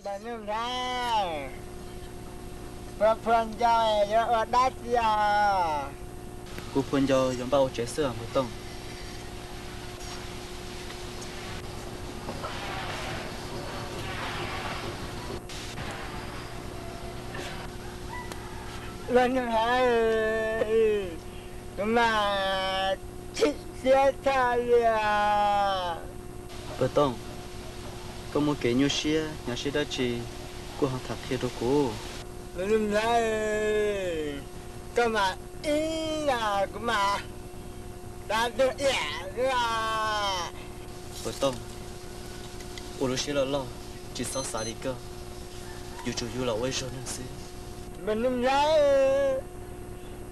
Npawg Nuj Nplhaib, puas phua ncau yuav ua dab tsi os? Kuv phua ncau yuav npaj ua tsev xwb os npawg Tooj. Npawg Nuj Nplhaib, kuv mas chim siab tshaj li os. Npawg Tooj, koj muaj kev nyuaj siab hnyav siab dab tsi kuj ho tham qhia rau kuv. Npawg Nuj Nplhaib, koj mas ib yam kuv mas dab tuag iam xwb os. Npawg Tooj, ua lub siab loj loj, tsis txhob xav li koj, yuav tsum yug los ua ib zaug neeg xwb. Npawg Nuj Nplhaib,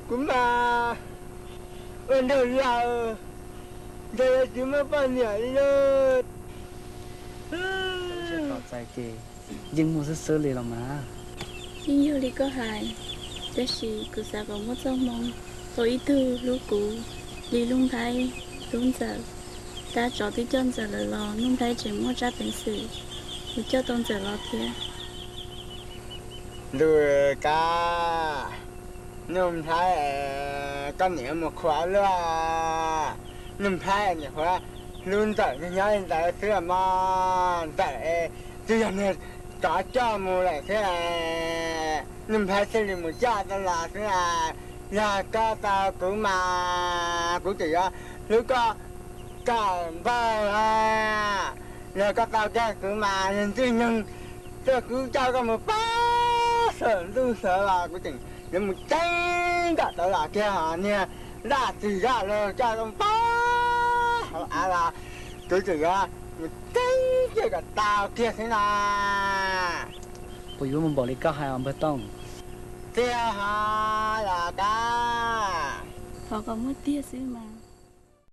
kuv mas ua nraug laus, ntshe yuav tsis muaj poj niam li lauj. Txais ces yeej muaj xwb xwb li los mas. Yeej yog li koj hais, tab sis kuv xav kom muaj txoj hmoo tau ib tug hlub kuv li Nuj Nplhaib hlub Ntxawm. Tab tsov twb coj Ntxawm lawm los Nuj Nplhaib tseem muaj tsab peev xwm yuav coj tau Ntxawm los thiab. Ntuj kab, Nuj Nplhaib, koj niam mus qhuav luaj. Nuj Nplhaib niam qhuav hlub Ntxawm nyob li ntawd xwb mog. Ntxawm twb yog niag tsov coj mus lawm xwb, Nuj Nplhaib thiaj li mus coj tau los xwb. Yog koj tau kuv mas kuv tseem yuav hlub koj kom npawg. Yog koj tau kiag kuv mas yog ntxwg nyoog tuaj kuv coj koj mus pab saum ntuj sawv los kuv tseem yuav mus tseeb kom tau los kiag. Ho niag dab tsi zaj los coj koj mus pab hauv av los kuv tseem yuav mus tseeb kiag kom tau kiag xwb na. Puas yuav mus npaum li koj hais os npawg Tooj? Tiag ho los kab. Thov kom muaj tiag xwb mas.